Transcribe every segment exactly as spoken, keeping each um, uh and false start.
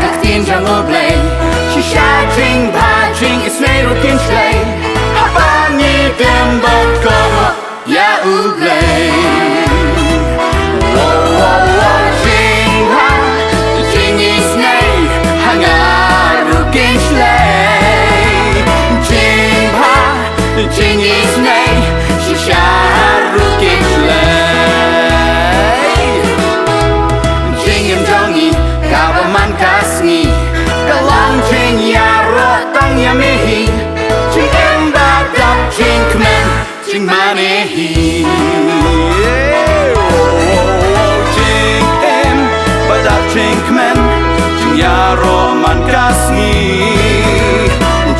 Ka ktien jong U Blei, shisha jingbha jingisynei ruh kin shlei. Haba ngi dem bad kyrpad ïa U Blei. Wow, wow, wow, jingbha jingisynei, ha nga ruh kin shlei. Jingbha jingisynei, shisha ruh kin shlei. Jingim jong ngi kaba man ka sngi ka long jingïaroh tang ïa me hi. Jingim ba dap jingkmen jingmane hi. Jingim ba dap jingkmen, jingïaroh man ka sngi.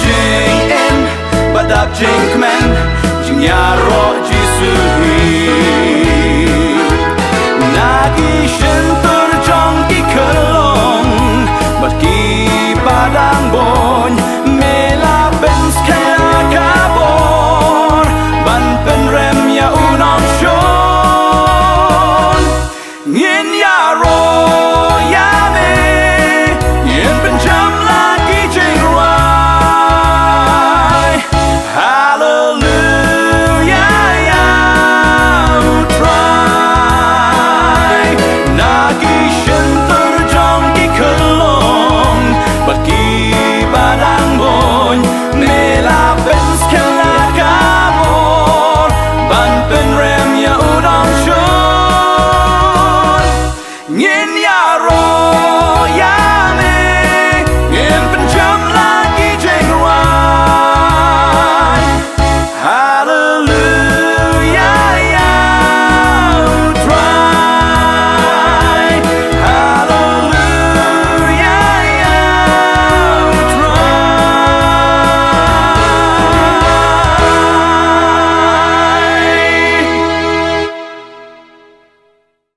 Jingim ba dap jingkmen, jingïaroh